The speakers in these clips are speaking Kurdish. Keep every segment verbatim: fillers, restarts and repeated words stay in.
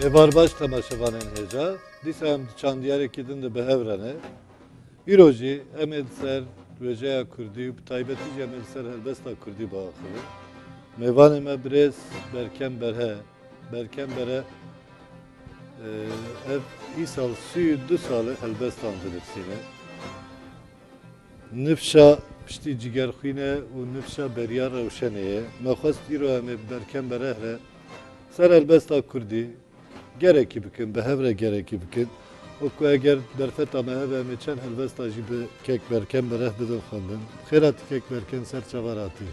Êvar baş temaşevanên hêja, dîsa em di çandîyarekî din de bi hev re ne. Îro jî em ê li ser wêjeya kurdî û bi taybetî jî em ê li ser helbesta kurdî biaxivin. Mêvanê me birêz Berkem Berhe. Berkem Berhe, e, ev îsal sî û du sal e helbestan dinivîsîne. Nifşa piştî Cigerxwîn e û nifşa beriya Rewşenê ye. Me xwest îro em ê bi Berkem Bereh re ser helbesta kurdî gerekî bikin, bi hev re gerekî bikin. Wekî eger derfeta me hebe, em ê çend helbesta jî bi kek Berkem Bereh bidin xwendin. Xêr hatî kek Berkem, ser çava hatî.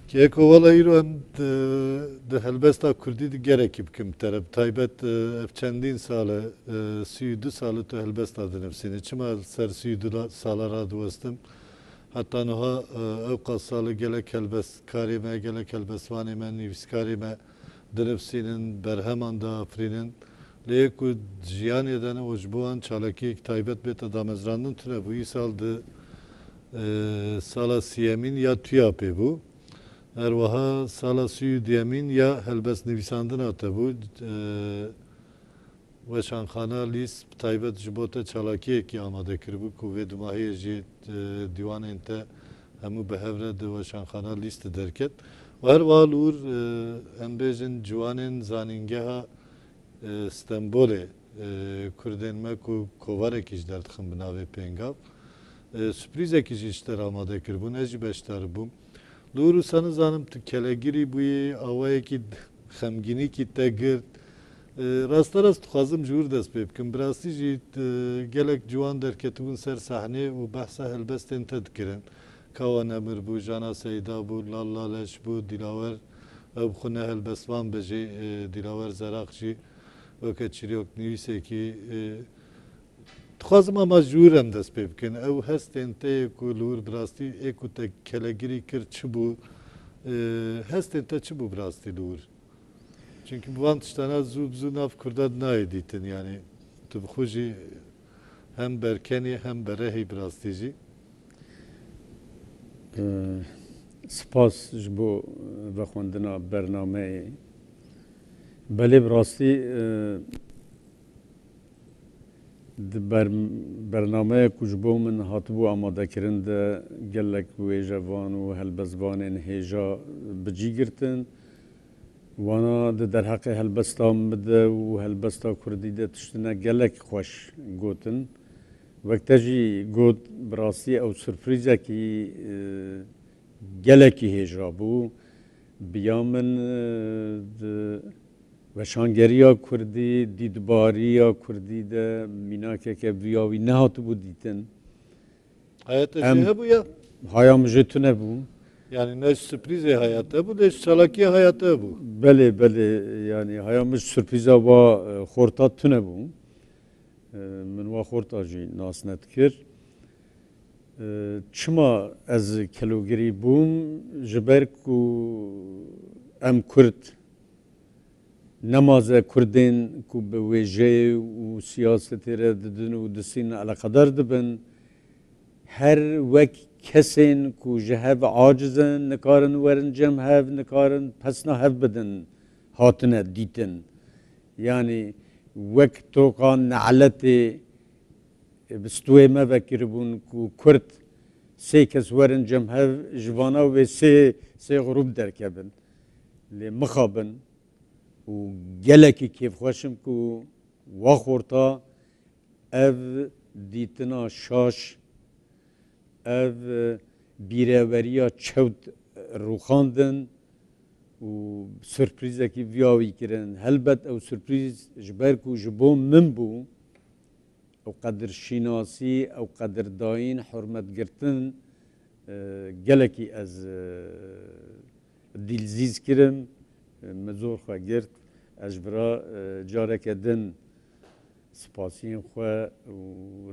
Keko, wela îro em di, di helbesta kurdî di gerekî bikim bi te re. Bi taybet, e, ev çendîn sal e, e, sî û du sal e tu helbesta dinivîsînî. Çima ser sî û du la-, sala radiwestim? Heta niha, e, ewqas sal e gelek helbestkarê me, gelek helbestvanê me, nivîskarê me dinivîsînin, berheman diafirînin. Lê yê ku jiyanê de ne û ji bo wan çalakiyek taybet bête damezrandin tune bû. Îsal di, e, sala siyemîn ya TUYAPê bû. Her wiha sala sî û duyemîn ya helbestnivîsandina te bû. E, Weşanxana Lîst bi taybet ji bo te çalakiyekî amade kiribû ku vê dumahiyê jî, e, dîwanên te hemû bi hev re di Weşanxana Lîst de derket. Û her wiha li wir, e, em bêjin ciwanên zanîngeha e, Stenbolê, e, Kurdên me ku kovarekî ji derdixin bi navê Pêngav, e, surprîzekî jî ji te re amade kiribûn, ez jî beşdar bûm. Li wir wisa nizanim tu kelegirî bûyî, awayekî xemgînîkî te girt. E, rasterast dixwazim ji wir dest pê bikim. Bi rastî jî, e, gelek ciwan derketibûn ser sahnê û behsa helbestên te dikirin. Kawa Nemir bû, Jana Seyda bû, Lal Laleş bû, Dîlawer, ew bi xwe ne helbestvan be jî, e, Dîlawer Zeraq jî weke çîroknivîsekî, e, dixwazim ama ji wir em dest pê bikin. Ew hestên te yê ku li wir bi rastî ê ku te kelegirî kir çi bû? E, hestên te çi bû bi rastî li wir? Çimkî bi van tiştana zû bi zû nav Kurda nayê dîtin, yanî tu bi xwe jî hem berkenî hem berehî bi rastî jî. Ee, Spas ji bo vexwendina bernameyê. Belê bi rastî, e, di ber-, bernameya ku ji bo min hatibû amadekirin de gelek wêjevan û helbestvanên hêja bi cî girtin. Wana di derheqê helbesta min de û helbesta kurdî de tiştine gelek xweş gotin. Wek te jî got, bi rastî ew surprîzekî, e, gelekî hêja bû. Bi ya min, e, di weşangeriya kurdî, dîtbariya kurdî de mînakeke vî ya wî nehatibû dîtin. Haya te jî Em hebû ya? Haya min jê tune bû. Yanî ne ji surprîzê haya te bû, lê ji çalakiya haya te bû. Belê, belê, yanî haya min ji surprîza wa, e, xorta tune bû. E, min wa xorta jî nas nedikir. E, çima ez kelogirî bûm? Ji ber ku em Kurd nemaze Kurdên ku bi wêjeyê û siyasetê re didin û distînin eleqedar dibin, her wek kesên ku ji hev aciz in, nikarin werin cem hev, nikarin pesna hev bidin, hatine dîtin. Yanî wek toqa neletê bi stûyê me vekiribûn ku Kurd sê kes werin cem hev, ji vana wê sê, sê grûp derkevin. Lê mixabin û gelekî kêfxweş im ku wa xorta ev dîtina şaş, ev bîreveriya çewt rûxandin û surprîzekî viya wî kirin. Helbet ew surprîz ji ber ku ji bo min bû, ew qedirşînasî, ew qedirdayîn, hurmetgirtin, e, gelekî ez, e, dîlzîz kirim, e, min zor xwe girt. Ez ji vira, e, careke din spasiyên xwe û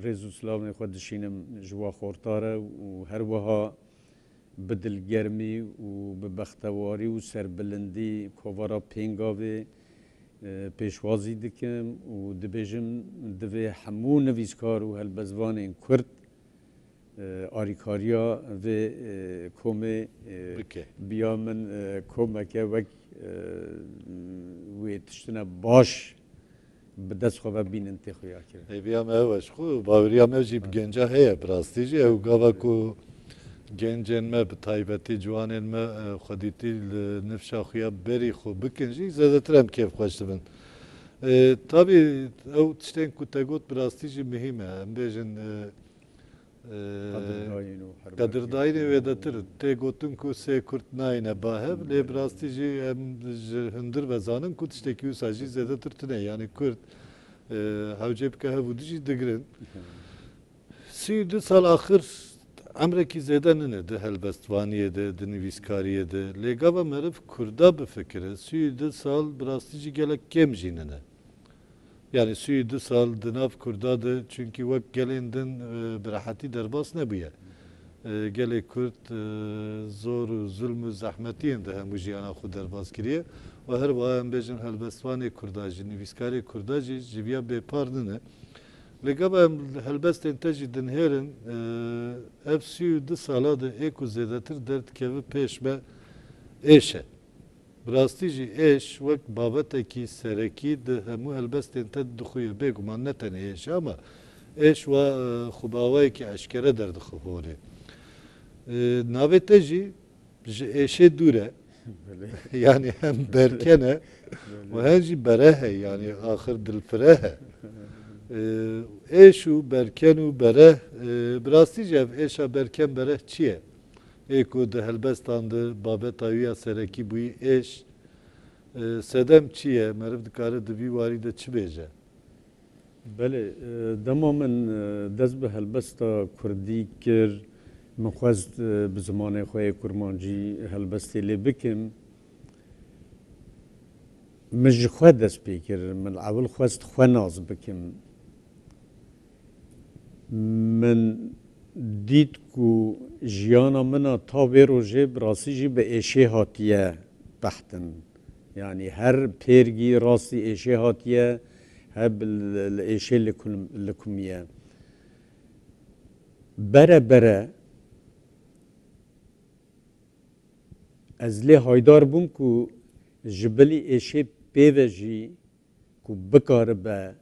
rêz û silavên xwe dişînim ji wa xorta re û her wiha bi dilgermî û bi bextewarî û serbilindî kovara Pêngavê, e, pêşwazî dikim û dibêjim, divê hemû nivîskar û helbestvanên Kurd, e, arîkariya vê, e, komê, e, Bike. Biya min, e, komeke wek, e, wê tiştine baş bi dest xwe ve bînin tê xuyakirin. Hêviya me ew e, ji xwe baweriya me jî bi genca heye, bi rastî jî ew gava ku gencên me, bi taybetî ciwanên me, e, xwedîtî li nifşa xuya berî xwe bikin jî, zêdetir em kêfxweş dibin. E, tabî ew tiştên ku te got bi rastî jî muhîm e. Em bêjin, e, e, qedirdayîn û herwekî. Qedirdayînê wêdetir. Tê gotin ku sê Kurd nayêne ba hev, lê bi rastî jî em ji hundir ve zanin ku tiştekî wisa jî zêdetir tune. Yanî Kurd, e, hewcê bike hev û du jî digirin. Sî û du sal axir emrekî zêde nine di helbestvaniyê de, di nivîskariyê de. Lê gava meriv Kurda bifikire, sî û du sal bi rastî jî gelek kêm jî nine. Yanî sî û du sal di nav Kurda de, çunkî wek gelên din, e, bi rehetî derbas nebûye. E, gelê Kurd, e, zor û zulm û zehmetiyên di hemû jiyana xwe derbas kiriye û her wiha em bêjin helbestvanê Kurda jî, nivîskarê Kurda jî ji viya bêpar nine. Lê gava em helbestên te jî dinihêrin, e, ev sî û du sala de ê ku zêdetir derdikeve pêş me êş e. Bi rastî jî êş wek babetekî serekî di hemû helbestên te dixuye. Bêguman ne tenê êş e ama êş wa, e, xwebawayekî eşkere derdixe holê. E, navê te jî ji êşê dûr e. Belê. Yanî hem berken e û hem jî bereh e, yanî axir dilfireh e. E, êş û berken û bereh, e, bi rastî jî ev êşa berken bereh çi ye? Ê ku di helbestan de babeta wî ya serekî bûyî êş, e, sedem çi ye? Meriv dikare di vî warî de çi bêje? Belê, e, dema min, e, dest bi helbesta kurdî kir, min xwest, e, bi zimanê xwe yê kurmancî helbestê lê bikim. Min ji xwe dest pê kir, min ewil xwest xwe nas bikim. Min dît ku jiyana min a ta vê rojê bi rastî jî bi êşê hatiye pehtin. Yanî her pêrgî rastî êşê hatiye, he bi li, li êşê likum-, likumiye. Bere bere ez lê haydar bûm ku ji bilî êşê pê ve jî ku bikaribe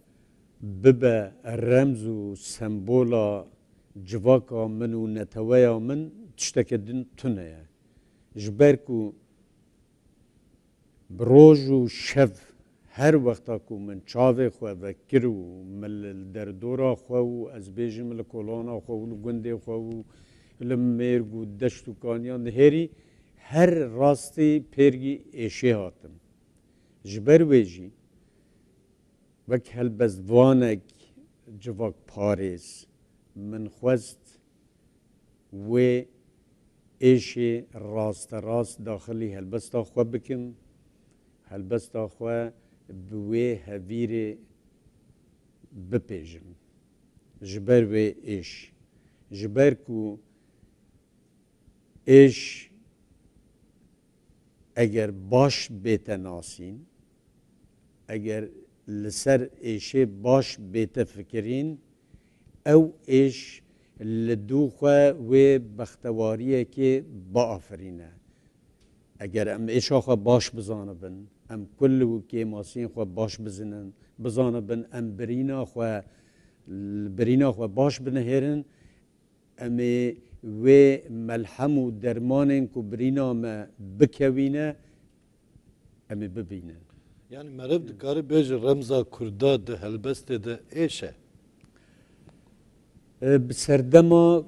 bibe remz û sembola civaka min û neteweya min, tişteke din tune ye. Ji ber ku bi roj û şev her wexta ku min çavê xwe vekir û min li derdora xwe û ez bêjim li kolana xwe û li gundê xwe û li mêrg û deşt û kaniyan dihêrî, her rastî pêrgî êşê hatim. Ji ber wê jî wek helbestvanek, civakparêz, min xwest wê êşê rasterast daxilî helbesta xwe bikim, helbesta xwe bi wê hevîrê bipêjim. Ji ber wê êş, ji ber ku êş eger baş bête nasîn, eger li ser êşê baş bête fikirîn, ew êş li dû xwe wê bextewariyekê biafirîne. Eger em êşa xwe baş bizanibin, em kul û kêmasiyên xwe baş bizinin, bizanibin, em birîna xwe, birîna xwe baş binihêrin, em ê wê melhem û dermanên ku birîna me bikewîne, em ê bibînin. Yanî meriv dikare bêje remza Kurda di helbestê de êş e? E, bi serdema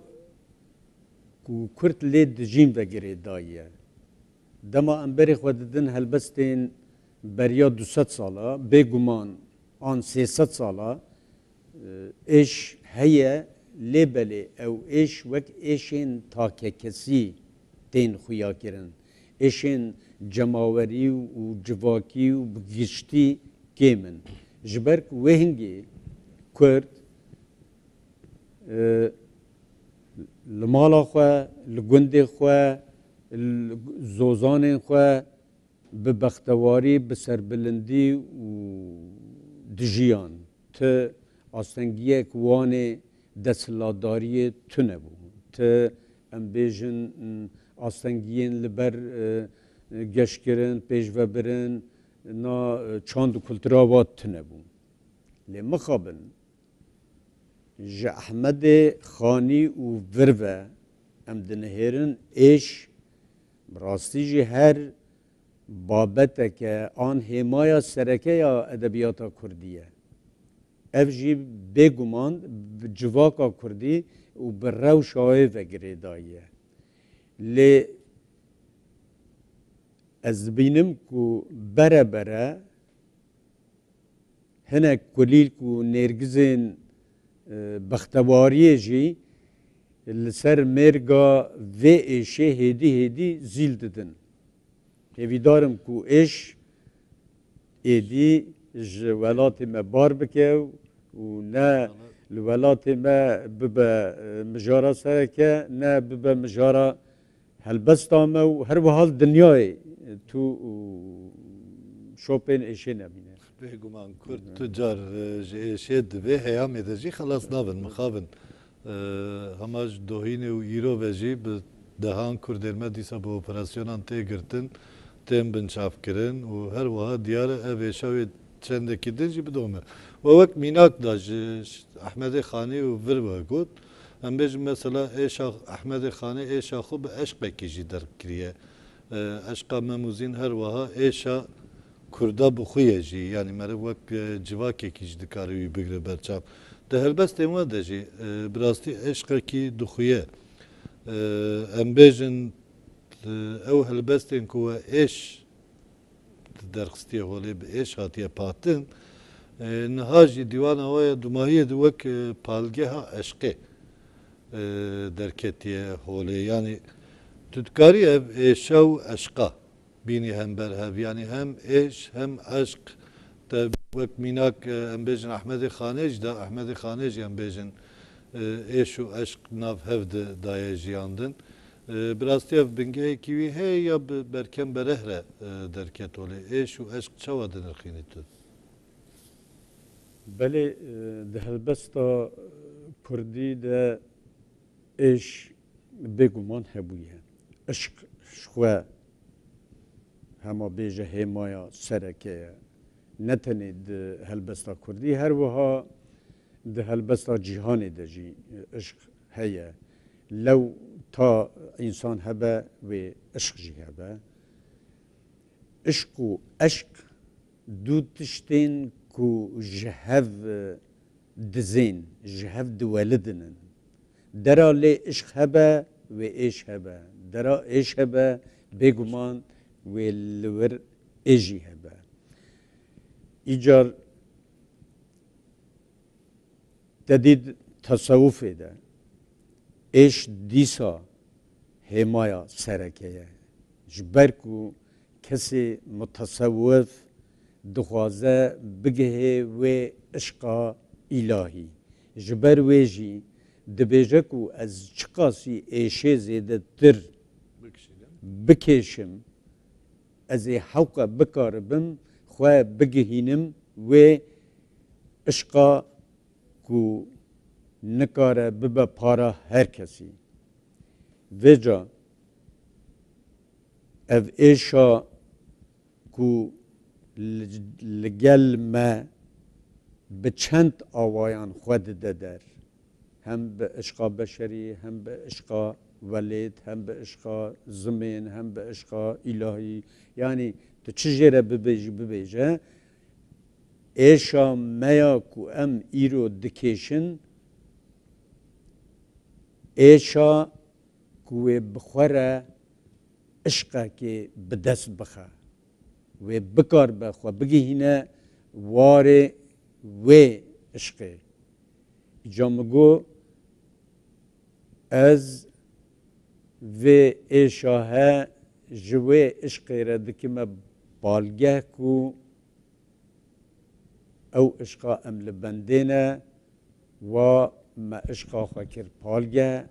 ku Kurd lê dijîn ve girêdayî ye. Dema em berê xwe didin helbestên beriya du sed sala, bêguman an sê sed sala, e, êş heye, lê belê ew êş wek êşên takekesî tên xuyakirin. Êşên cemawerî û civakî û bi giştî kêm in. Ji ber ku wê hingê Kurd, e, li mala xwe, li gundê xwe, li zozanên xwe, bi bextewarî, bi serbilindî û dijiyan. Ti astengiyek Wanê desthilatdariyê tune bû. Ti, em bêjin, astengiyên li ber, e, geşkirin, pêşvebirin, na, e, çand û kultura wa tune bû. Lê mixabin, ji Ehmedê Xanî û vir ve em dinihêrin êş, bi rastî jî her babeteke an hêmaya sereke ya edebiyata kurdî ye. Ev jî bêguman bi civaka kurdî û bi rewşa wê ve girêdayî ye. Lê ez dibînim ku bere bere hinek kulîlk û nêrgizên, e, bextewariyê jî li ser mêrga vê êşê hêdî hêdî zîl didin. Hêvîdar im ku êş êdî ji welatê me bar bike û ne li welatê me bibe, e, mijara sereke, ne bibe mijara helbesta me û her wiha li dinyayê tu û şopên êşê nebîne. Bêguman Kurd tu car, e, ji êşê di vê heyamê de jî xelas nabin, mixabin. E, hema ji dohînê û îro ve jî bi dehan Kurdên me dîsa bi operasyonan tê girtin, tên binçavkirin û her wiha diyar e ev êşa wê çendekî din jî bidome. We wek mînak da ji, ji Ehmedê Xanî û vir we got. Em bêjin mesela êşa Ehmedê Xanî êşa xwe bi eşqekî jî derb kiriye. E, eşqa Mem û Zîn her wiha êşa Kurda bi xwe ye jî, yanî meriv wek, e, civakekî jî dikare wî bigire ber çav. Di helbestên we de jî, e, bi rastî eşqekî dixuye. E, em bêjin, e, ew helbestên ku we êş derxistiye holê, bi êş hatiye patin, e, niha jî dîwana we ya dumahiyê de wek, e, palgeha eşqê, e, derketiye holê. Yanî tu dikarî ev êşa û eşqa bînî hember hev, yanî hem êş hem eşq. Te wek mînak, e, em bêjin Ehmedê Xanê jî da, Ehmedê Xanê jî em bêjin, e, êş û eşq nav hev de daye jiyandin. E, bi rastî ev bingehekî wî heye ya bi Berkem Bereh re, e, derket holê? Êş û eşq çawa dinirxînî tu? Belê, e, di helbesta, e, kurdî de êş bêguman hebûye. Îşq ji xwe hema bêje hêmaya sereke ye. Ne tenê di helbesta kurdî, her wiha di helbesta cîhanê de jî îşq heye. Lew ta însan hebe, wê îşq jî hebe. Îşq û eşq du tiştên ku ji hev, e, dizên, ji hev diwelidinin. Dera lê îşq hebe, wê êş hebe. Dera êş hebe, bêguman wê li wir êş jî hebe. Îcar te dît tesewufê de êş dîsa hêmaya sereke ye. Ji ber ku kesê mutesewif dixwaze bigihê wê îşqa îlahî. Ji ber wê jî dibêje ku ez çiqasî êşê zêdetir bikişînim, ez ê hewqa bikaribim xwe bigihînim wê îşqa ku nikare bibe para her kesî. Vêca ev êşa ku li, li gel me bi çend awayan xwe dide der, hem bi îşqa beşerî, hem bi îşqa welêt, hem bi îşqa zimên, hem bi îşqa îlahî. Yanî tu çi jê re bibêjî, bibêje, êşa me ya ku em îro dikêşin, êşa ku wê bi xwe re îşqekê bi dest bixe, wê bikaribe xwe bigihîne warê wê îşqê. Îca min got, ez vê êşa he ji wê îşqê re dikime balgeh ku ew îşqa em li bendê ne, wa me îşqa xwe kir palge,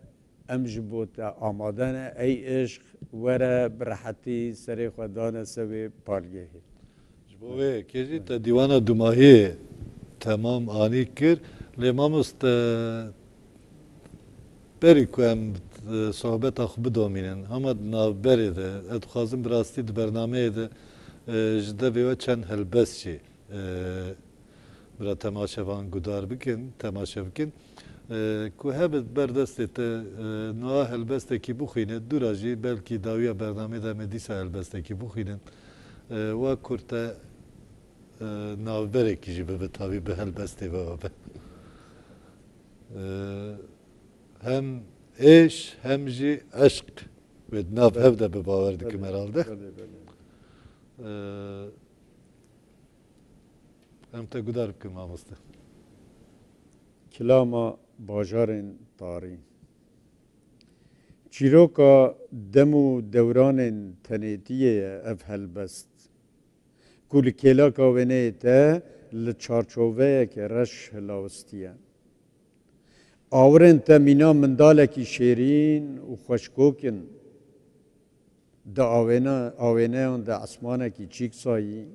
em ji bo te amade ne, ey îşq, were bi rehetî serê xwe dane ser wê palgehê. Ji bo wê yekê jî te dîwana dumahiyê temam anî kir. Lê mamoste, berî ku em, e, sohbeta xwe bidomînin, hema di navberê de, ez dixwazim bi rastî di bernameyê de E, ji devê we çend helbest jî, e, bira temaşevan guhdar bikin, temaşe bikin. E, ku hebe ber destê te, e, niha helbestekî bixwîne, dûra jî belkî dawiya bernamê de em ê dîsa helbestekî bixwînin. E, we kurte, e, navberekî jî bibe, tabî bi helbestê ve be. E, hem êş hem jî eşq wê di nav hev de bi bawer dikim herhalde. Belê, belê. Ee, em te guhdar bikin mamoste. Kilama bajarên tarî. Çîroka dem û dewranên tenêtiyê ye ev helbest, ku li kêleka wêneyê te li çarçoveyeke reş hilawistî ye. Awirên te mîna mindalekî şêrîn û xweşkok in. Di awêne-, awêneyan de esmanekî çîksayî,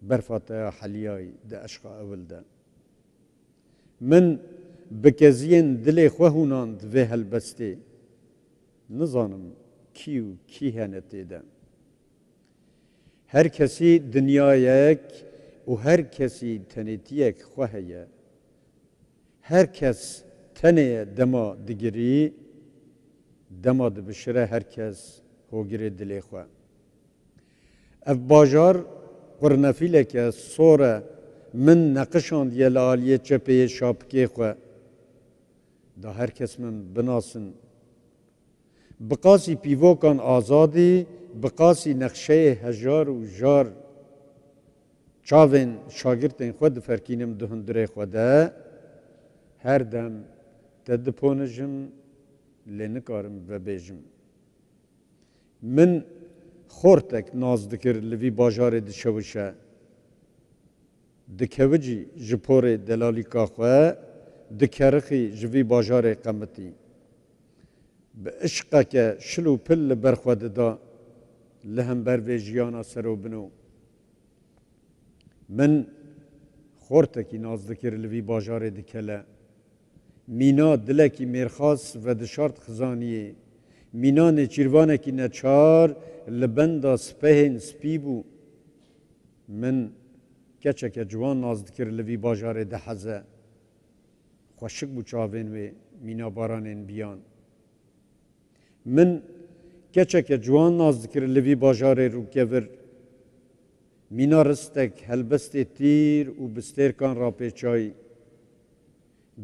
berfa te ya heliyayî di eşqa ewil de. Min bi keziyên dilê xwe hûnand vê helbestê. Nizanim kî û kî hene tê de. Her kesî dinyayek û her kesî tenêtiyek xwe heye. Her kes tenê ye dema digirî, dema dibişire her kes hogirê dilê xwe. Ev bajar qurnefîleke sor e, min neqişandiye li aliyê çepê yê şapikê xwe. Da her kes min binasin. Bi qasî pîvokan azadî, bi qasî nexşeyê hejar û jar çavên şagirtên xwe diferkînim di hundirê xwe de. Her dem te diponijim, lê nikarim vebêjim. Min xortek nas dikir li vî bajarê dişewişe. Dikevicî ji porê delalîka xwe, dikerixî ji vî bajarê qemitî. Bi işqeke şil û pil li ber xwe dida, li hember vê jiyana serobino. Min xortekî nas dikir li vî bajarê dikele. Mîna dilekî mêrxas vedişart xizaniyê. Mîna nêçîrvanekî neçar li benda spehên spî bû. Min keçeke ciwan nas dikir li vî bajarê diheze. Xweşik bû çavên wê mîna baranên biyan. Min keçeke ciwan nas dikir li vî bajarê rûkevir. Mîna ristek helbestê tîr û bi stêrkan rapêçayî.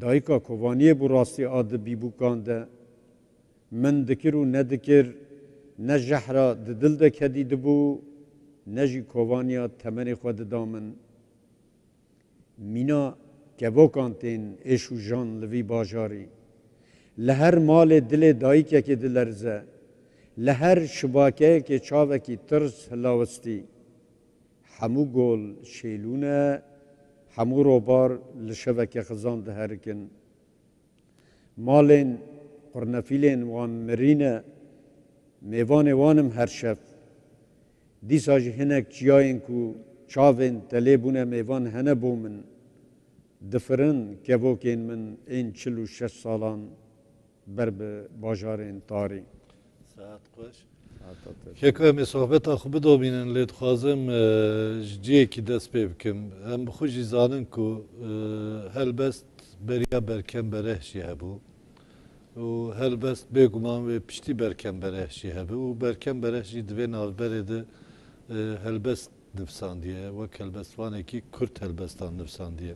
Dayika kovaniyê bû rastî a di bîbûkan de. Min dikir û nedikir, ne jehra di dil de kedî dibû, ne jî kovaniya temenê xwe dida min. Mîna kevokan tên êş û jan li vî bajarî. Li her malê dilê dayikekê dilerze. Li her şibakeyekê çavekî tirs hilawistî. Hemû gol şêlû ne, hemû robar li şeveke xizan diherikin. Malên qurnefîlên wan mirî ne, mêvanê wan im her şev. Dîsa jî hinek çiyayên ku çavên te lê bûne mêvan hene bo min. Difirin kevokên min ên çil û şeş salan ber bi bajarên tarî. Saet xweş. Keko, em ê sohbeta xwe bidomînin, lê dixwazim, e, ji cihekî dest pê bikim. Em bi xwe jî zanin ku, e, helbest beriya Berkem Bereh jî hebû. Û helbest bêguman wê piştî Berkem Bereh jî hebe. Û Berkem Bereh jî di vê navberê de, e, helbest nivîsandiye, wek helbestvanekî Kurd helbestan nivîsandiye.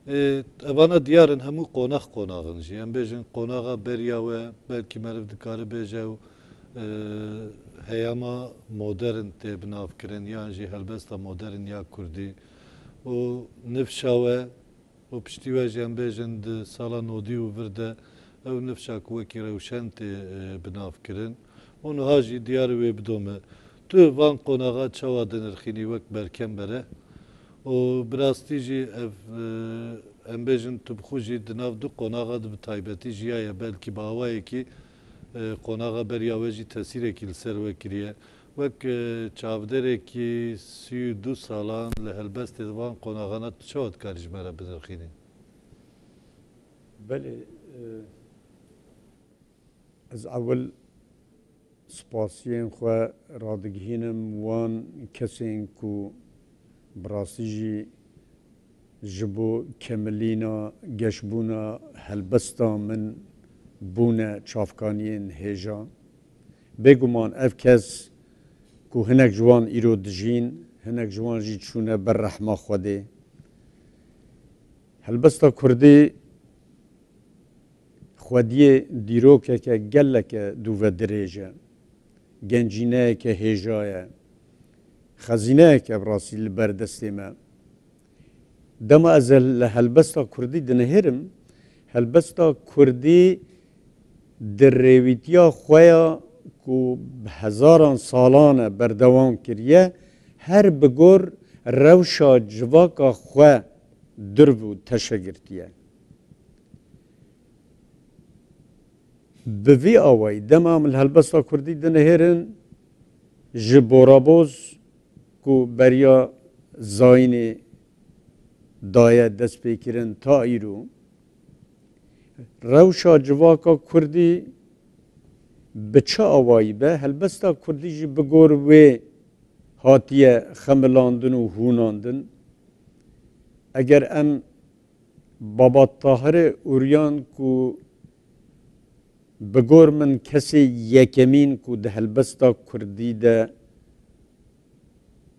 Ê, evana diyar in, hemû qonax qonax in jî. Em bêjin qonaxa beriya we, belkî meriv dikare bêje ew, e, heyama modern tê binavkirin, yan jî helbesta modern ya kurdî. Û nifşa we, û piştî we jî em bêjin di sala nodî û vir de ew nifşa ku wekî rewşen tê, e, binavkirin. Û niha jî diyar wê bidome. Tu van qonaxa çawa dinirxînî wek Berkem Bereh? Û bi rastî jî ev, e, em bêjin tu bi xwe jî di nav du qonaxa de bi taybetî jiyaye, belkî bi awayekî, e, qonaxa beriya we jî tesîrekî li ser we kiriye. Wek, e, çavderekî sî û du salan li helbestê di van qonaxana tu çawa dikarî ji me re binirxînî? Belê, e, ez ewil Spasiyên xwe radigihînim wan kesên ku bi rastî jî ji bo kemilîna geşbûna helbesta min bûne çavkaniyên hêja. Bêguman ev kes ku hinek ji wan îro dijîn, hinek ji wan jî çûne ber rehma Xwedê. Helbesta Kurdî xwediyê dîrokeke geleke dûvedirêj e. Gencîneyeke hêja ye. Xezîneyeke bi rastî li ber destê me. Dema ez li helbesta Kurdî dinihêrim, helbesta Kurdî di rêwîtiya xwe ya ku bi hezaran salan e berdewam kiriye, her bi gor rewşa civaka xwe dirv û teşe girtiye. Bi vî awayî, dema em li helbesta Kurdî dinihêrin, ji boraboz ku beriya zayînê daye destpêkirin ta îro, rewşa civaka Kurdî bi çi awayî be, helbesta Kurdî jî bi gor wê hatiye xemilandin û hûnandin. Eger em Baba Tahirê Uryan ku bi gor min kesê yekemîn ku di helbesta Kurdî de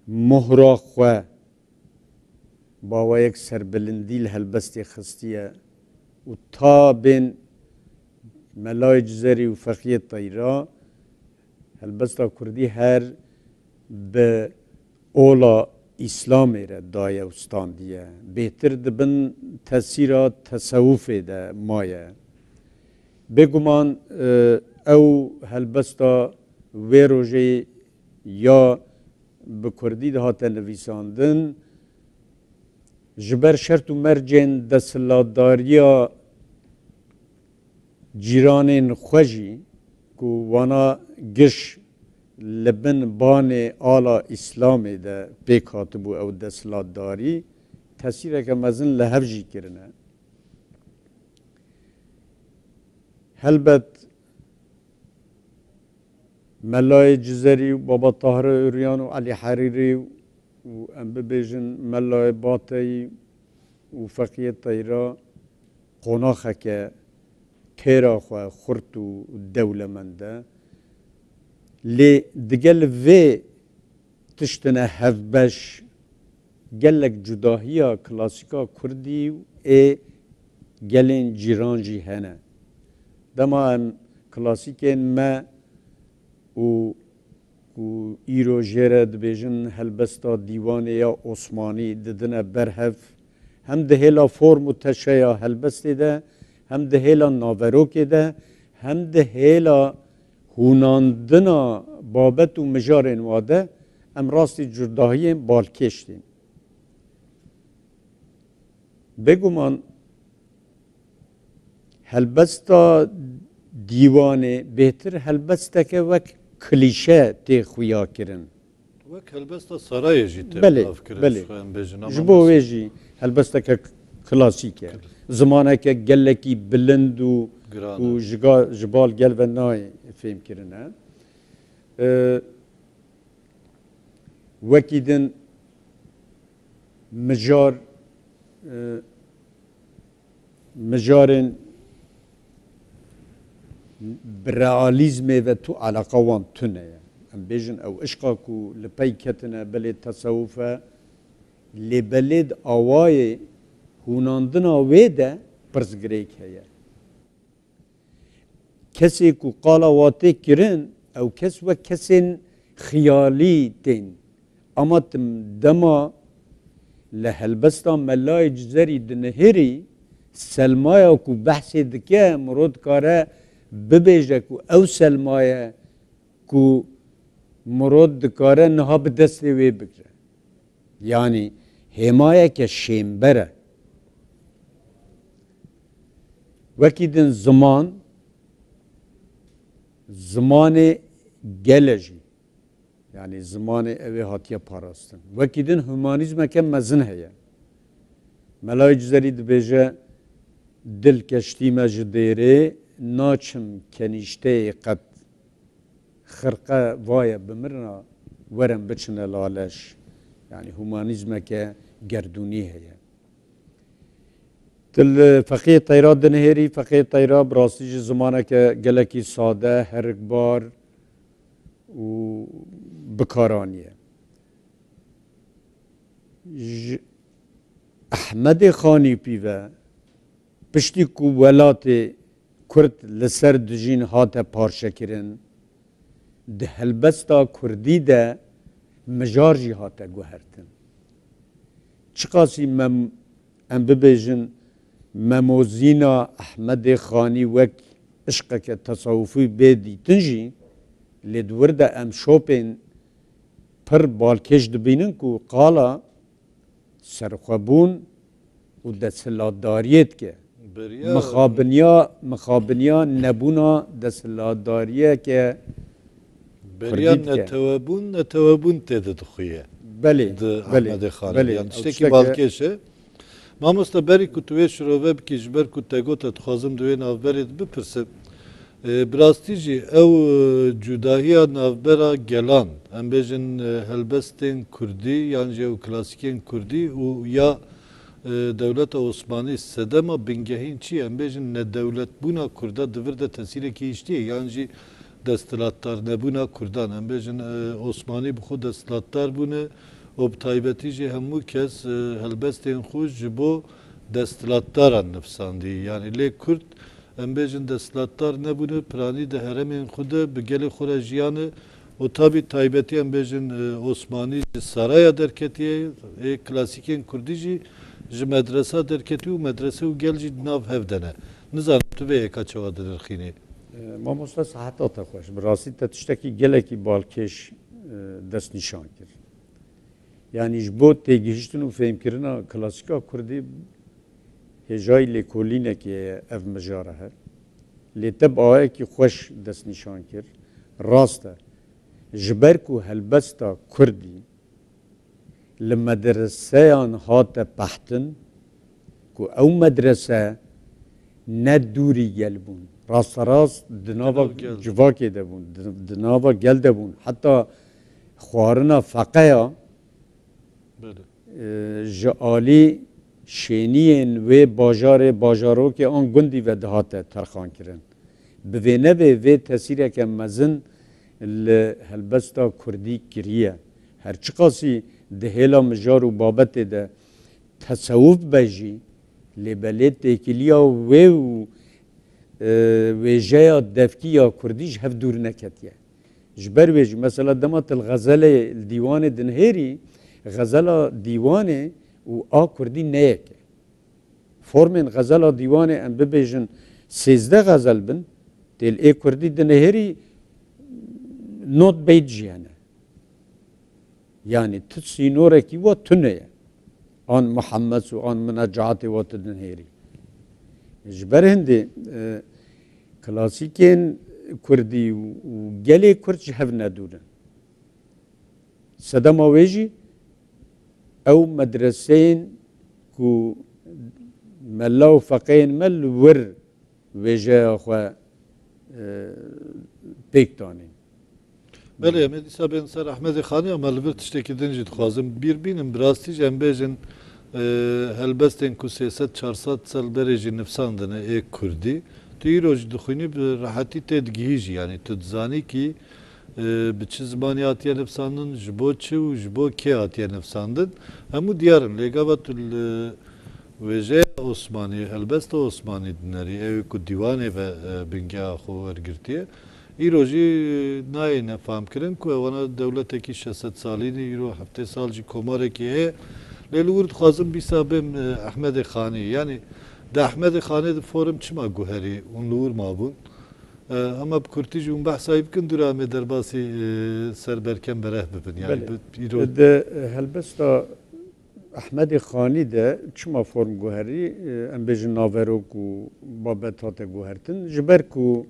mohra xwe bi awayek serbilindî li helbestê xistiye û ta bên Melayê Cizerî û Feqiyê Teyra helbesta Kurdî her bi ola Îslamê re daye û standiye. Bêhtir di bin tesîra tesewufê de maye. Bêguman, e, ew helbesta wê rojê ya bi kurdî dihate nivîsandin, ji ber şert û mercên desthilatdariya cîranên xwe jî ku wana giş li bin banê ala Îslamê de pêk hatibû ew desthilatdarî, tesîreke mezin li hev jî kirine. Helbet Melayê Cizerî û Baba Tahirê Uryan û Elî Herîrî û em bibêjin Melayê Bateyî û Feqiyê Teyra qonaxeke têra xwe xurt û dewlemend e. Lê digel vê tiştine hevbeş, gelek cudahiya klasîka kurdî û ê gelên cîran jî hene. Dema em klasîkên me û ku îro jê re dibêjin helbesta dîwanê ya Osmanî didine ber hev, hem di hêla form û teşeya helbestê de, hem di hêla naverokê de, hem di hêla hûnandina babet û mijarên wa de em rastî cudahiyên balkêş tên. Bêguman helbesta dîwanê bêhtir helbesteke wek klîşe tê xuya kirin. Wek helbesta sarayê jî tê Belê, belav kirin, belê. Ji xwe em bêjin, ama Ji bo wê jî helbesteke klasîk e. Kl- Zimaneke gelekî bilind û, Giran e. û ji ga-, ji bal gel ve nayê fêhmkirin e. Ee, Wekî din mijar, e, mijarên bi realîzmê ve tu eleqa wan tune ye. Em bêjin ew işqa ku li pey ketine belê tesewuf e, lê belê di awayê hûnandina wê de pirsgirêk heye. Kesê ku qala wa tê kirin, ew kes wek kesên xiyalî tên. Ama tim dema li helbesta Melayê Cizerî dinihêrî, Selmaya ku behsê dike, mirov dikare bibêje ku ew Selma ye ku mirov dikare niha bi destê wê bigire. Yanî hêmayeke şênber e. Wekî din ziman, zimanê gel e jî. Yanî zimanê ew ê hatiye parastin. Wekî din humanîzmeke mezin heye. Melayê Cizerî dibêje, Dil keştî me ji dêrê, naçim kenîşteyê qet. xirqe vaye bimirina, werin biçine laleş. Yanî humanîzmeke gerdûnî heye. Tu li Feqiyê Teyra dinihêrî, Feqiyê Teyra bi rastî jî zimaneke gelekî sade, herikbar û bikaranî ye. Ji Ehmedê Xanî pî ve, piştî ku welatê Kurd li ser dijîn hate parçekirin, di helbesta Kurdî de mijar jî hate guhertin. Çiqasî mem-, em bibêjin, memozîna Ehmedê Xanî wek işqeke tesewufî bê dîtin jî, lê di wir de em şopên pir balkêş dibînin ku qala serxwebûn û desthilatdariyê dike. Beriya mixabiniya, mixabiniya nebûna desthilatdariyeke Beriya kurdî dike. Netewebûn, netewebûn tê de dixuye. Belê, di belê, Ehmedê Xanî. Belê. Yan tiştekî balkêş e. Mamoste, berî ku tu wê şirove bikî, ji ber ku te got, ez dixwazim di wê navberê de bipirsim. E, bi rastî jî ew, e, cudahiya navbera gelan, em bêjin, e, helbestên kurdî yan jî ew klasîkên kurdî û ya, e, dewleta Osmanî sedema bingehîn çi ye? Em bêjin nedewletbûna kurda di vir de tesîrekî hiştî ye yan jî desthilatdar nebûna kurdan. Em bêjin, e, Osmanî bi xwe desthilatdar bûne û bi taybetî jî hemû kes, e, helbestên xwe ji bo desthilatdaran nivîsandî. Yanî lê kurd, em bêjin, desthilatdar nebûne, piranî di heremên xwe de bi gelê xwe re jiyane û tabî taybetî, em bêjin, e, Osmanî ji saraya derketiye, ê klasîkên kurdî jî ji medresa derketî û medrese û gel jî di nav hev de ne. Nizanim tu vê yeka çawa dinirxînî? E, mamoste, seheta te xweş. Bi rastî te tiştekî gelekî balkêş, e, destnîşan kir. Yanî ji bo têgihiştin û fêhmkirina klasîka kurdî hêjayî lêkolînekê ye ev mijara he. Lê te bi awayekî xweş destnîşan kir. Rast e. Ji ber ku helbesta kurdî li medreseyan hate pehtin, ku ew medrese ne dûrî gel bûn. Rasterast di nava civakê de bûn, di, di nava gel de bûn. Heta xwarina feqeya, e, ji alî şêniyên wê bajarê, bajarokê an gundî ve dihate terxankirin. Bi vê nevê vê tesîreke mezin li helbesta kurdî kiriye. Her çiqasî di hêla mijar û babetê de tesewuf be jî, lê belê têkiliya wê û, e, wêjeya devkî ya kurdî ji hev dûr neketiye. Ji ber wê jî mesela dema tu li xezelê, li dîwanê dinihêrî, xezela dîwanê û a kurdî ne yek e. Formên xezela dîwanê em bibêjin sêzdeh xezel bin, tê li ê kurdî dinihêrî not beyt jî hene. Yanî tu sînorekî wa tune ye. An Muhammed û an Munecaetê wa tu dinihêrî. Ji ber hindê, e, klasîkên kurdî û, û gelê kurd ji hev nedûr in. Sedema wê jî ew medreseyên ku mela û feqeyên me li wir wêjeya xwe, e, pêk danîn. Belê, em ê dîsa bên ser Ehmedê Xanî, ama li vir tiştekî din jî dixwazim bîr bînim. Bi rastî jî em bêjin, e, helbestên ku sê sed çar sed sal berê jî nivîsandine ê kurdî, tu îro jî dixwînî, bi rehetî tê digihî jî. Yanî tu dizanî kî, e, bi çi zimanî hatiye nivîsandin, ji bo çi û ji bo kê hatiye nivîsandin. Hemû diyar in. Lê gava tu li wêjeya Osmanî, helbesta Osmanî dinerî, ew ê ku dîwanê ve, e, bingeha xwe wergirtiye, îro jî nayê nefamkirin ku ewana dewletekî şeş sed salî ne, îro heftê sal jî komarekî heye. Lê li wir dixwazim dîsa bêm, e, Ehmedê Xanî. Yanî di Ehmedê Xanê de forum çima guherî hûn li wir mabûn? E, hema bi kurtî jî hûn behsa wî bikin, dûra em ê derbasî, e, ser Berkem Bereh bibin. Yanî bi îro di, e, helbesta Ehmedê Xanî de çima form guherî, e, em bêjin naverok û babet hate guhertin. Ji ber ku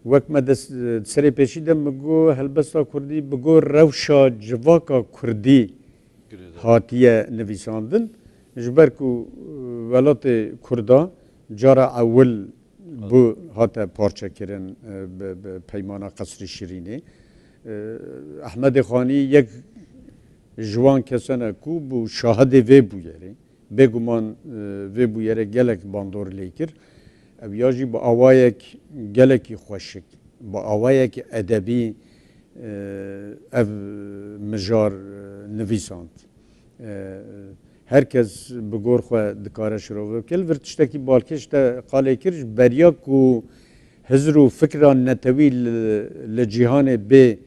wek me des-, serê pêşî de min got, helbesta kurdî bi got rewşa civaka kurdî hatiye nivîsandin. Ji ber ku, e, welatê kurda cara ewil bû hate parçekirin, e, bi, bi peymana Qesrê Şirînê. E, Ehmedê Xanî yek ji wan kesan e ku bû şahidê vê bûyerê. Bêguman, e, vê bûyere gelek bandor lê kir. Ev ya jî bi awayek gelekî xweşik, bi awayek edebî, e, ev mijar, e, nivîsand. E, her kes bi gor xwe dikare şirove bike. Li vir tiştekî balkêş te qalê kir, ji beriya ku hizr û fikra netewî li, li cîhanê bê,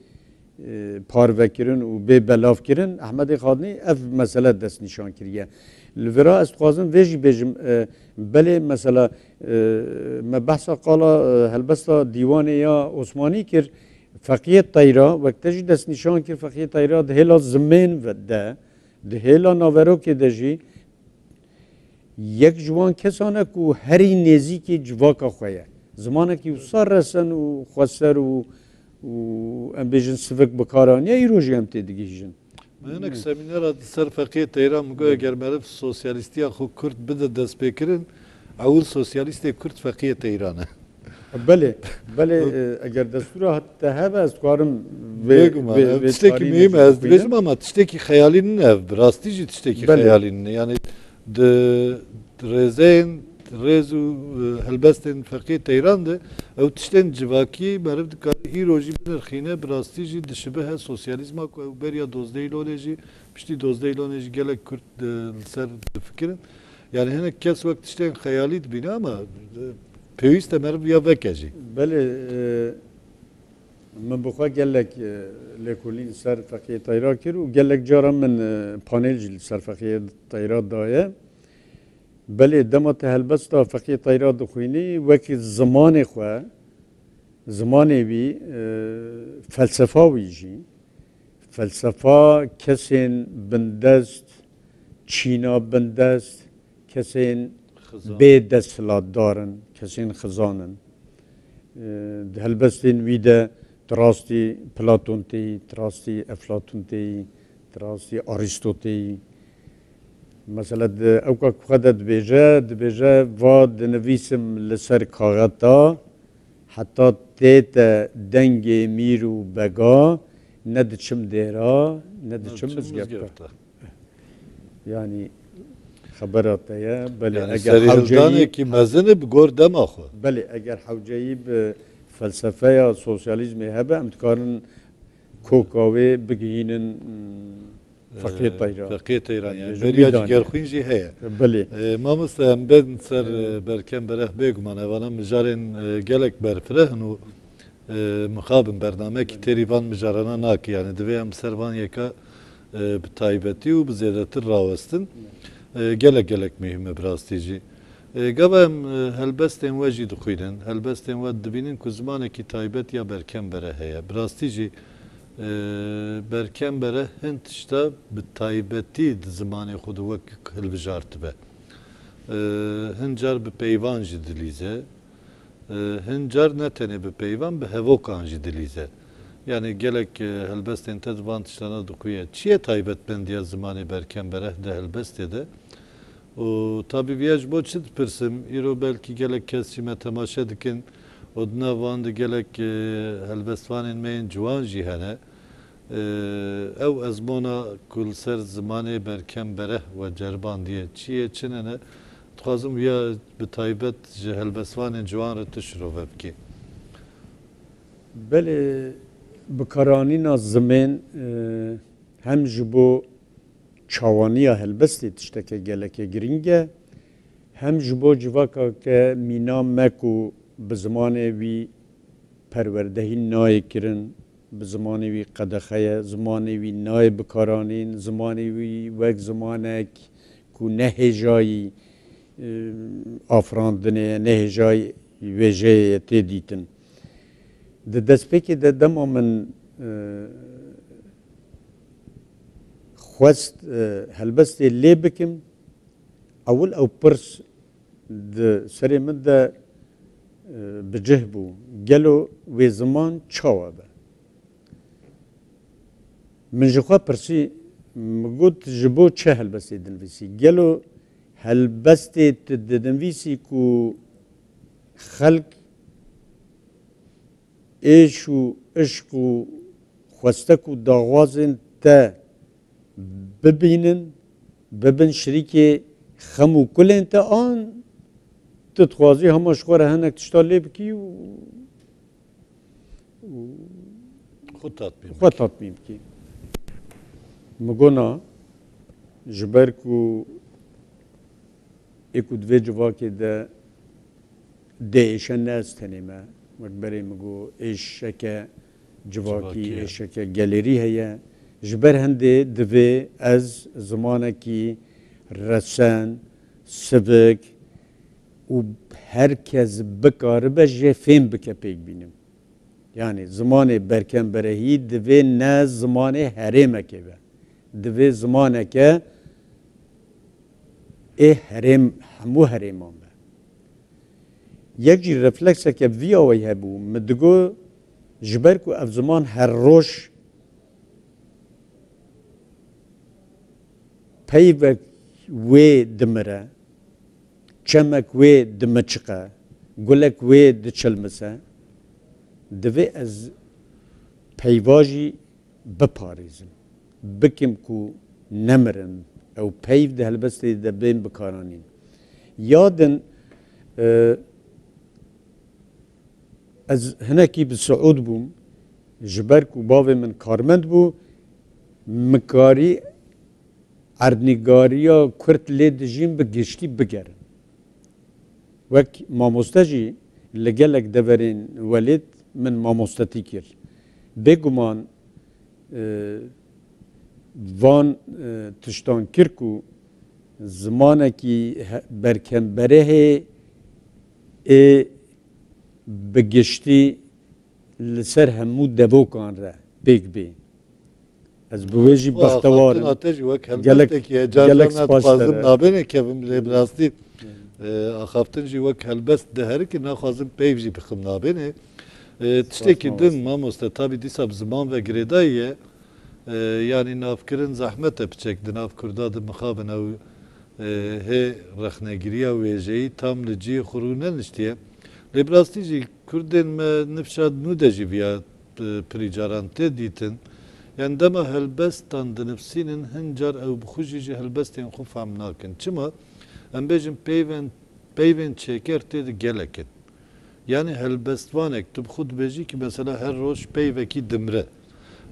e, parvekirin û bê belavkirin, Ehmedê Xanî ev mesele destnîşan kiriye. Li vira ez dixwazim vê jî bêjim, e, belê mesela, e, me behsa qala, e, helbesta dîwanê ya Osmanî kir, Feqiyê Teyra, wek te jî destnîşan kir, Feqiyê Teyra di hêla zimên ve de, di hêla naverokê de jî yek ji wan kesan e ku herî nêzîkî civaka xwe ye. Zimanekî wisa resen û xweser û, û em bêjin sivik bi kar aniye, îro jî em tê digihîjin. Me hinek seminera di ser Feqiyê Teyra min got, eger meriv sosyalîstiya xwe Kurd bide destpêkirin, ewil sosyalîstê Kurd Feqiyê Teyran e. Belê, belê, e, eger destûra te hebe, ez dikarim vê, Bêguman, vê, ev vê tiştekî çarî muhîm e, ez bixwînim. Dibêjim ama tiştekî xeyalî nîne ev, bi rastî jî tiştekî Belê. Xeyalî nîne. Yani di, di rêzeyên, rêz û, e, helbestên Feqiyê Teyran de ew tiştên civakî meriv dikare îro jî binirxîne, bi rastî jî dişibihe sosyalîzma ku ew beriya dozdehî lonê jî, piştî dozdehî lonê jî gelek Kurd, e, li ser difikirin. Yani hinek kes wek tiştên xeyalî dibîne ama, e, pêwîst e meriv ya veke jî. Belê, e, min bi xwe gelek, e, lêkolîn li ser Feqiyê Teyra kir û gelek caran min, e, panel jî li ser Feqiyê Teyra daye. Belê, dema te helbesta Feqiyê Teyra dixwînî, wekî zimanê xwe, zimanê wî, e, felsefa wî jî, felsefa kesên bindest, çîna bindest, kesên Xizan. Bê desthilatdar in, kesên xizan in. E, di helbestên wî de tu rastî Platon têyî, tu rastî Eflatun têyî, tu rastî Aristo têyî. Mesela di ewka ku xwe de dibêje, dibêje, va dinivîsim li ser kaxeta, heta tête dengê mîr û bega, ne diçim dêra, ne diçim mizgefta. Yani xebera te ye. Belê, yani eger hewceyî serîhildanekî mezin e bi gor dema xwe. Belê, eger hewceyî bi felsefeya sosyalîzmê hebe, em dikarin koka wê bigihînin, hmm, Feqiyê Teyran. Feqiyê Teyran, yani, yani, beriya cigerxwîn jî heye. Belê. E, mamoste, em bên ser, e, Berkem Bereh, bêguman evana mijarên, e, gelek berfireh in û, e, mixabin bernamekî têrî van mijarana nake. Yani, divê em ser van yeka, e, bi taybetî û bi zêdetir rawestin. E, gelek, gelek muhîm e bi rastî jî. E, gava em, e, helbestên we jî dixwînin. Helbestên we dibînin ku zimanekî taybet ya Berkem Bereh heye. Bi rastî jî, e, Berkem Bereh hin tişta bi taybetî di zimanê xwe de wek hilbijartibe. E, hin car bi peyvan jî dilîze. E, hin car ne tenê bi peyvan, bi hevokan jî dilîze. Yani gelek, e, helbestên te di van tiştana dixuye. Çi ye taybetmendiya zimanê Berkem Bereh di helbestê de? Û tabî viya ji bo çi dipirsim? Îro belkî gelek kes jî me temaşe dikin û di nav wan de gelek, e, helbestvanên me yên ciwan jî hene. E, ew ezmona ku li ser zimanê Berkem Bereh we ceribandiye, çi ye, çi ne ne? Dixwazim viya bi taybet ji helbestvanên ciwan re tu şirove bikî. Belê, bikaranîna zimên, e, hem ji bo çawaniya helbestê tişteke geleke girîng e, hem ji bo civaka ke mîna me ku bi zimanê wî perwerdehî nayê kirin, bi zimanê wî qedexe ye, zimanê wî nayê bikaranîn, zimanê wî wek zimanek ku ne hêjayî, e, afirandinê ye, ne hêjayî wêjeyê ye tê dîtin. Di destpêkê de dema min, e, xwest, e, helbestê lê bikim, ewil ew pirs di serê min de, e, bi cih bû. Gelo wê ziman çawa be? Min ji xwe pirsî, min got, ji bo çi helbestê dinivîsî? Gelo helbestê tu dinivîsî ku xelk êş û işq û xwestek û daxwazên te bibînin, bibin şirîkê xem û kulên te, an tu dixwazî hema ji xwe re hinek tişta lê bikî û, û Xwe tatmîn xwe bikî. tatmîn bikî. Min got na, ji ber ku ê ku di vê civakê de dê êşe ne ez tenê me. Wek berê min got, êşeke civakî, Civakî ye. êşeke gelêrî heye. Ji ber hindê divê ez zimanekî resen, sivik û her kes bikaribe jê fêm bike pêk bînim. Yani zimanê berkemberehî divê ne zimanê herêmekê be. Divê zimaneke ê herêm, hemû herêman be. Yek jî reflekseke vî awayî hebû. Min digot, ji ber ku ev ziman her roj peyvek wê dimire, çemek wê dimiçiqe, gulek wê diçilmise, divê ez peyva jî biparêzim, bikim ku nemirin, ew peyv di helbestê de bên bikaranîn. Ya din, e, ez hinekî bi siûd bûm, ji ber ku bavê min karmend bû, min karî erdnîgariya Kurd lê dijîn bi giştî bigerin. Wek mamoste jî li gelek deverên welêt min mamostetî kir. Bêguman, e, van, e, tiştan kir ku zimanekî he-, berkemberehê ê bi giştî li ser hemû devokan re pêk bê. Ez bi wê jî bextewar im. Axaftina te jî wek Gelek, helbestekî ye. Car gelek car spas te dixwazim re. Nabêne kevim lê bi rastî, e, axaftin jî wek helbest diherike, naxwazim peyv jî bixim nabêne. E, tiştekî Spas din, mamoste. Mamoste, tabî dîsa bi ziman ve girêdayî ye. E, yanî navkirin zehmet e piçek di nav Kurda de mixabin ew, e, hê rexnegiriya wêjeyî tam li cihê xwe rû neniştiye. Lê bi rastî jî Kurdên me nifşa nû de jî viya, e, pirî caran tê dîtin. Yanî dema helbestan dinivsînin, hin car ew bi xwe jî ji helbestên xwe fehm nakin. Çima? Em bêjin peyvên, peyvên çêker tê de gelek in. Yanî helbestvanek tu bi xwe dibêjî ki mesela her roj peyvekî dimre.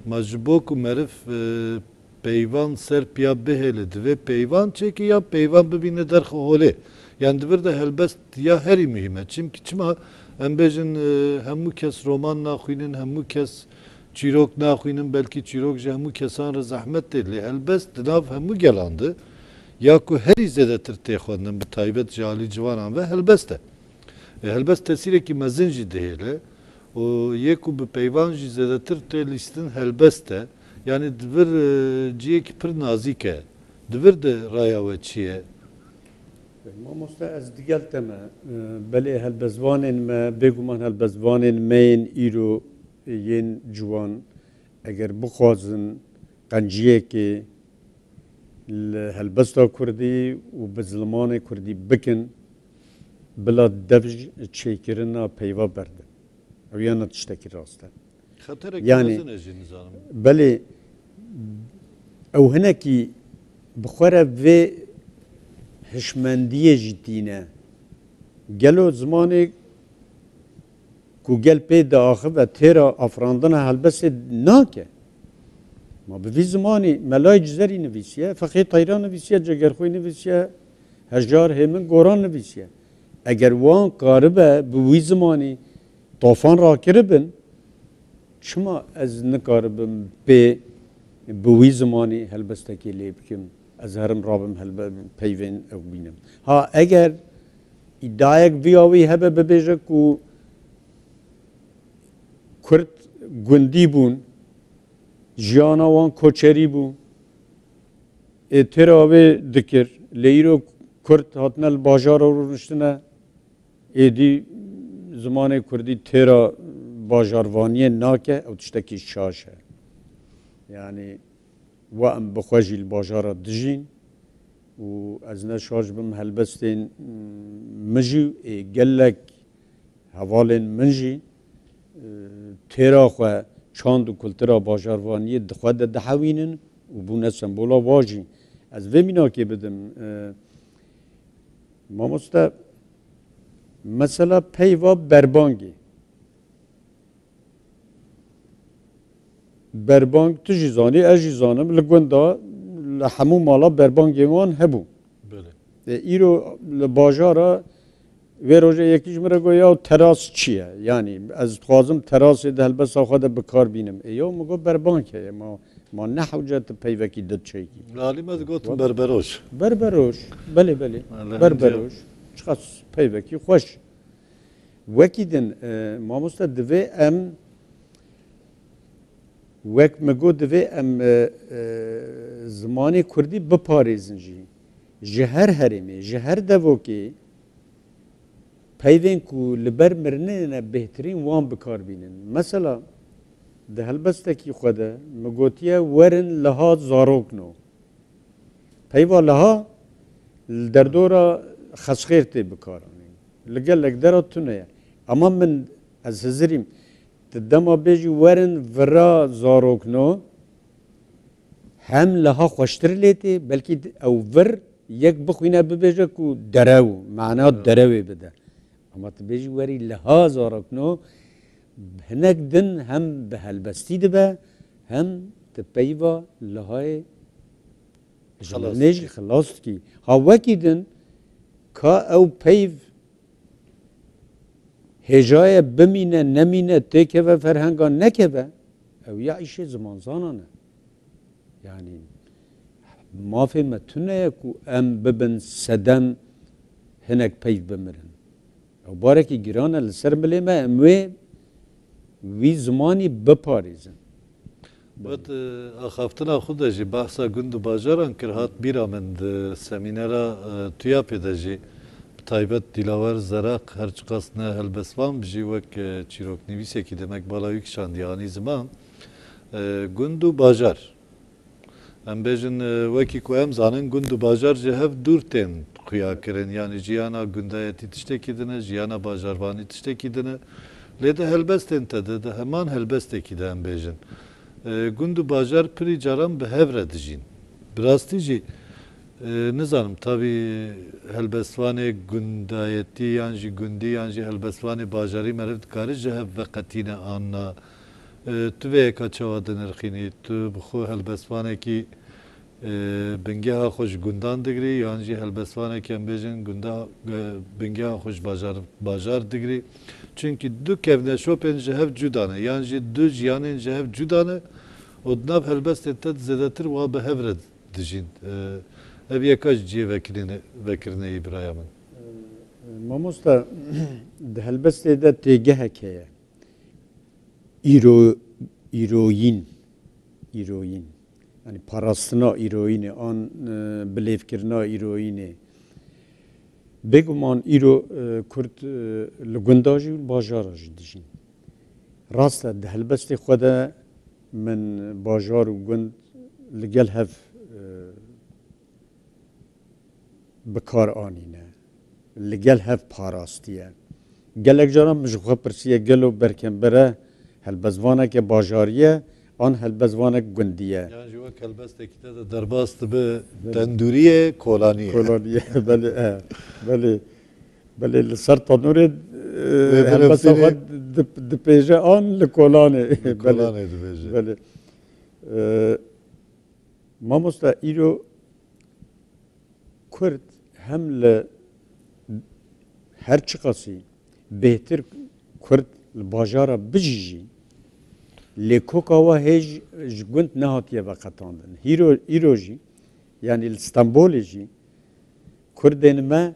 Ma ji bo ku meriv, e, peyvan ser piya bihêle, divê peyvan çêke ya peyvan bibîne derxe holê. Yanî di vir de helbest ya herî muhîm e. Çimkî çima em bêjin, e, hemû kes roman naxwînin, hemû kes çîrok naxwînin, belkî çîrok ji hemû kesan re zehmet tê. Lê helbest di nav hemû gelan de ya ku herî zêdetir tê xwendin, bi taybet ji alî ciwanan ve helbest e. E, helbest tesîrekî mezin jî dihêle û yê ku bi peyvan jî zêdetir tê lîstin helbest e. Yanî di vir, e, cihekî pir nazîk e. Di vir de raya we çi ye? Mamoste, ez digel te me. E, belê helbestvanên me, bêguman helbestvanên me yên îro, e, yên ciwan, eger bixwazin qenciyekê li helbesta kurdî û bi zilamanê kurdî bikin, bila dev ji çêkirina peyva berdin. Ew yana tiştekî rast e. Xeterekî Yanî, mezin e jî nizanim. Belê ew hinekî bi xwe re vê hişmendiyê jî tîne. Gelo zimanê ku gel pê diaxive têra afirandina helbestê nake. Ma bi vî zimanî Melayê Cizerî nivîsiye, Feqî Teyran nivîsiye, Cegerxwî nivîsiye, Hejar Hêmin Goran nivîsiye. Eger wan karibe bi wî zimanî tofan rakiribin, çima ez nikaribim pê bi wî zimanî helbestekê lê bikim? Ez herim rabim helbe-, peyvên ew bînim. Ha, eger îdiayek vî awî hebe, bibêje ku Kurd gundî bûn, jiyana wan koçerî bû, ê têra wê dikir, lê îro Kurd hatine li bajara rûniştine, êdî zimanê kurdî têra bajarvaniyê nake, ew tiştekî şaş e. Yanî, wa em bi xwe jî li bajara dijîn û ez ne şaş bim, helbestên, mm, min jî ê gelek Hevalên min jî, e, têra xwe çand û kultura bajarvaniyê di xwe de dihewînin û bûne sembola wa jî. Ez vê mînakê bidim. E, mamoste, mesela peyva berbangê. Berbang tu jî zanî, ez jî zanim, li gunda, li hemû mala berbangên wan hebû. Belê. E, îro li bajara, vê rojê yekî ji min re got, "Ya teras çi ye? Yanî ez dixwazim terasê di helbesta xwe de bi kar bînim." E, ya min got, "Berbang heye, ma, ma ne hewce tu peyvekî di çêkî." Li alî me digotin berberoj. Berberoj, belê, belê. Berberoj. Çiqas peyvekî xweş. Wekî din, e, mamoste, divê em, wek min got, divê em, e, e, zimanê kurdî biparêzin jî. Ji her herêmê, ji her devokê peyvên ku li ber mirinê ne bêhtirîn wan bi kar bînin. Mesela, di helbestekî xwe de min gotiye, "Werin liha zarokno." Peyva liha li derdora Xezxêr tê bikaranîn. Li gelek dera tune ye. Ama min, ez hizirîm, tu dema bêjî, "Werin vira zarokno", hem liha xweştir lê tê, belkî ew vir yek bixwîne bibêje ku derew, mana derewê bide. Ama tu bêjî, "Werî liha zarokno", hinek din hem bi helbestî dibe, hem tu peyva lihayê ji Xilas mirinê jî dikî. Xilas dikî. Ha wekî din ka ew peyv hêjaye bimîne, nemîne, têkeve ferhenga nekeve, ew ya îşê zimanzanan e. Yanî mafê me tune ye ku em bibin sedem hinek peyv bimirin. Ew barekî giran e li ser milê me, em wê wî zimanî biparêzin. Wet, e, axaftina xwe de jî behsa gund û bajaran kir, hat bîra min di semînera, e, TUYAPê de jî bi taybet Dîlawer Zeraq her çiqas ne helbestvan bi jî wek, e, çîroknivîsekî demek bala wî kişandiye anî ziman. E, gund û bajar. Em bêjin, e, wekî ku em zanin, gund û bajar ji hev dûr tên xuyakirin. Yanî jiyana gundayetî tiştekî din e, jiyana bajarvanî tiştekî din e. Lê di helbestên te de, di heman helbestekî de em bêjin. E, gund û bajar pirî caran bi hev re dijîn. Bi rastî jî, e, nizanim, tabî helbestvanê gundayetî yan jî gundî yan jî helbestvanê bajarî meriv dikare ji hev veqetîne an na. E, tu vê yeka çawa dinirxînî? Tu bi xwe helbestvanekî, e, bingeha xwe ji gundan digirî, yan jî helbestvanekî, em bêjin, gunda, e, bingeha xwe ji bajar, bajar digirî? Çimkî du kevneşopên ji hev cuda ne, yan jî du jiyanên ji hev cuda ne û di nav helbestên te de zêdetir wa bi hev re dijîn. E, ev yeka ji cihê vekirîne-, vekirinê yî biraya min. Mamosta, di helbestê de têgehek heye. Îro-, îroyîn, îroyîn. Yanî parastina îroyînê an, e, bilêvkirina îroyînê. Bêguman îro, e, Kurd, e, li gunda jî û li bajara jî dijîn. Rast e, di helbestê xwe de min bajar û gund li gel hev, e, bi kar anîne, li gel hev parastiye. Gelek caran min ji xwe pirsiye, gelo berkembere helbestvaneke bajarî ye an helbestvanek gundî ye? Yan jî wek helbestekî te de derbas dibe, belê, tendûriyê, kolanî ye. Kolanî ye, belê, e, belê. Belê, li ser tanûrê, e, wê helbesta xwe dip-, dipêje an li kolanê. Li kolanê dibêje. Belê. E, Mamosta, îro Kurd hem li her çiqasî bêhtir Kurd li bajara bijî jî, lê koka wa hê ji, ji gund nehatiye veqetandin. Hîro, îro jî, yanî li Stenbolê jî, Kurdên me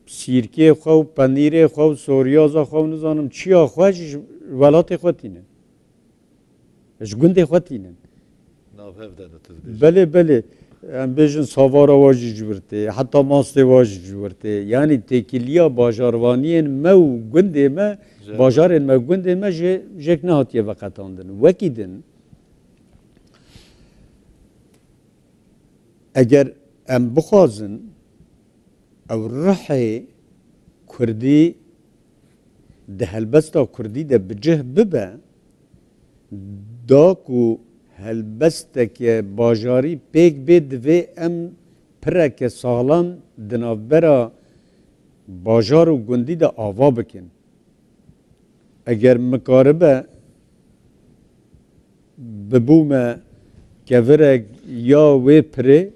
sîrkê xwe û penîrê xwe û soryaza xwe û nizanim çiya xwe jî ji welatê xwe tînin. Ji gundê xwe tînin. Nav hev de ne, tu dibêjî. Belê, belê. Em bêjin savara wa jî ji wir tê, heta mastê wa jî ji wir tê. Yanî têkiliya bajarvaniyên me û gundê me, ji hev, bajarên me û gundê me jê, jêk nehatiye veqetandin. Wekî din, eger em bixwazin ew ruhê kurdî di helbesta kurdî de bi cih bibe, da ku helbesteke bajarî pêk bê, divê em pireke saxlam di navbera bajar û gundî de ava bikin. Eger mikaribe bibûme kevirek ya wê pirê,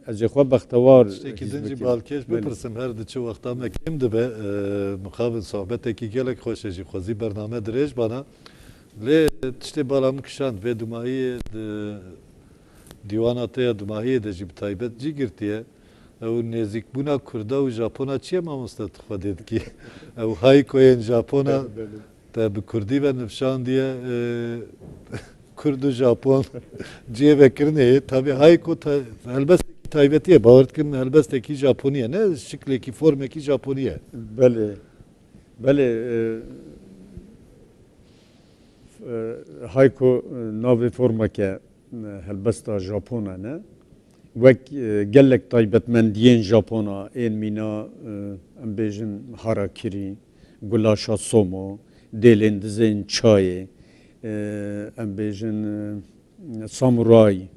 ez ê xwe bextewar Tiştekî hîs din jî bikim. Balkêş Belê. Bipirsim, her di çi wexta me kêm dibe, e, mixabin sohbetekî gelek xweş e jî xwezî bername dirêj bana. Lê tiştê bala min kişand, vê dumahiyê di dîwana te ya dumahiyê de jî bi taybet cî girtiye. Ew nêzîkbûna Kurda û Japona çi ye mamoste tu xwedê dikî? Ew haykoyên Japona Belê, belê. Te bi kurdî ve nivşandiye, e, Kurd û Japon cihê vekirinê ye. Tabi hayko ta-, helbestekî taybetî ye. Bawer dikim helbestekî Japonî ye. Ne şiklekî, formekî Japonî ye. Belê. Belê, e, e, hayko, e, navê formeke, e, helbesta Japona ne. Wek, e, gelek taybetmendiyên Japona, ên mîna, e, em bêjin harakiri, gulaşa somo, dêlên dizên çayê, e, em bêjin, e, samuray,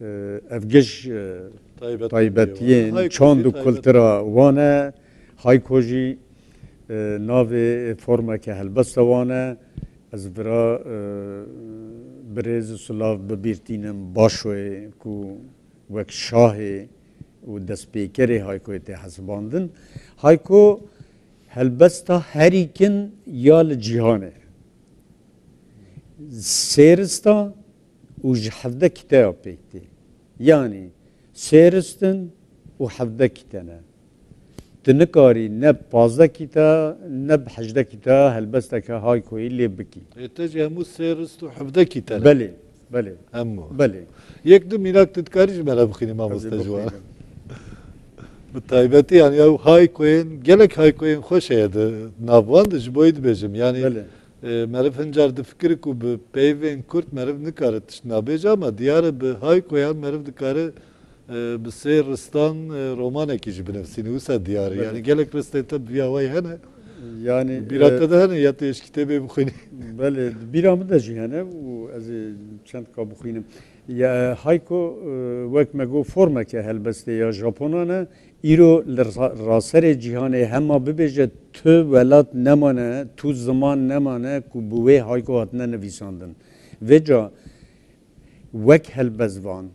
e, ev giş, e, Taybetmendiyê taybetiyên wan. Hayko jî çand û taybet- kultura wan e. Hayko jî, e, navê formeke helbesta wan e. Ez vira, e, birêz û silav bibîrtînim Başoyê ku wek şahê û destpêkerê Haykoyê tê hesibandin. Hayko helbesta herî kin ya li cîhanê. Sêrista û ji hevdeh kîteya pêk tê. Yanî sêristin û hevdeh kîte ne. Tu nikarî ne pazdeh kîte, ne bi hejdeh kîte helbesteke Haykoyî lê bikî. Ê te jî hemû sêrist û hevdeh kîte ne? Belê, belê. Hemû. Belê. Yek du mînak tu dikarî ji me re bixwînî mamoste Ciwan? Bixwînim. Bi taybetî, yani, ew haykoyên, gelek haykoyên xweş heye di nav wan de, ji bo yî dibêjim. Yani, Belê. e, meriv hin car difikire ku bi peyvên kurt meriv nikare tişt nabêje, ama diyar e bi haykoyan meriv dikare, e, bi sê ristan, e, romanekî jî binivîsîne. Wisa diyar e. Belê. Yani, gelek ristên te bi vî awayî hene. Yani, Bîra e, te de hene ya tu êşkî tê bê bixwînî? Belê, di bîra min de jî hene û ez ê çend ka bixwînim. Ya, hayko, e, wek me got, formeke helbestê ya Japonan e. Îro li ra-, raserê cîhanê hema bibêje tu welat nemane, tu ziman nemane ku bi wê hayko hatine nivîsandin. Vêca wek helbestvan,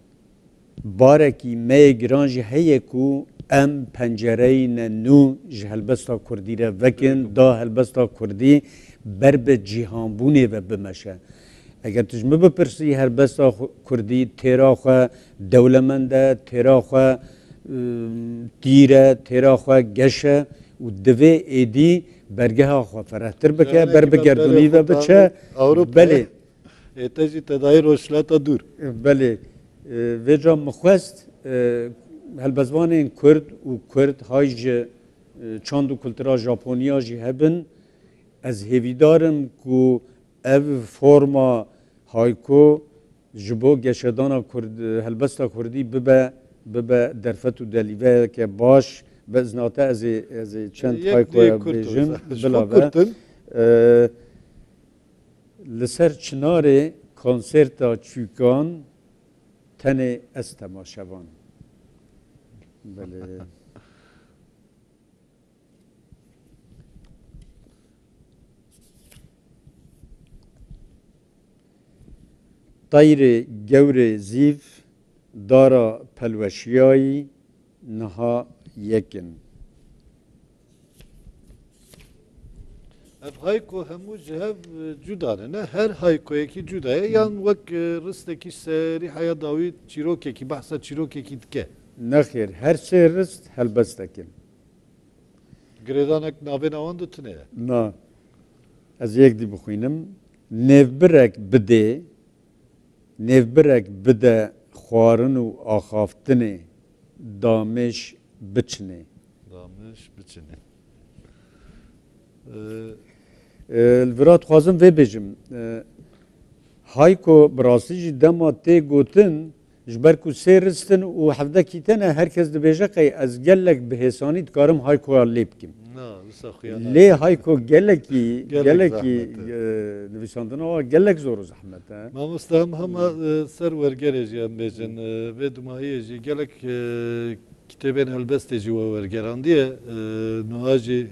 barekî me yê giran jî heye ku em pencereyne nû ji helbesta kurdî re vekin, da helbesta kurdî ber bi cîhanbûnê ve bimeşe. Eger tu ji min bipirsî, helbesta xwe-, kurdî têra xwe dewlemend e, têra xwe, ım, tîr e, têra xwe geş e û divê êdî bergeha xwe ferehtir bike, ber bi gerdûnî ve biçe. Belê. Ê te jî te dayî rojhilata dûr. Belê. E, vêca min xwest, e, helbestvanên kurd û kurd hay ji, e, çand û kultura Japoniya jî hebin. Ez hêvîdar im ku ev forma hayko ji bo geşedana kurd, helbesta kurdî bibe, bibe derfet û delîveyeke baş. Bi izna te ez ê, ez ê çend haykoya bêjim, bila be. Yek duyê kurt olsa. Ji bo kurt in. E, Li ser çinarê konserta çûkan tenê ez temaşevan. Belê. Teyrê gewrê zîv dara pelweşiyayî niha yek in. Ev hayko hemû ji hev, e, cuda ne, ne? Her haykoyekî cuda ye, yan wek, e, ristekî serî heya dawî çîrokekî, behsa çîrokekî dike? Nexêr, her sê rist helbestek in. Girêdanek navêna wan de tune ye? Na. Ez yek dî bixwînim. Nêvbirek bidê, nêvbirek bide xwarin û axaftinê, damêş biçinê. Damêş biçinê. Ee, Ee, li vira dixwazim vê bêjim. Ee, hayko bi rastî jî dema tê gotin, Ji ber ku sê rist in û hevdeh kîte ne, her kes dibêje qey ez gelek bi hêsanî dikarim haykoya lê bikim. Na, wisa xuya Lê nake. Hayko gelekî, Gelek gelekî, zehmet e. E, nivîsandina wa gelek zor û zehmet e. Mamoste, em hema, e, ser wergerê jî em bêjin, e, vê dumahiyê jî gelek, e, kitêbên helbestê jî we wergerandiye, e, nuha jî,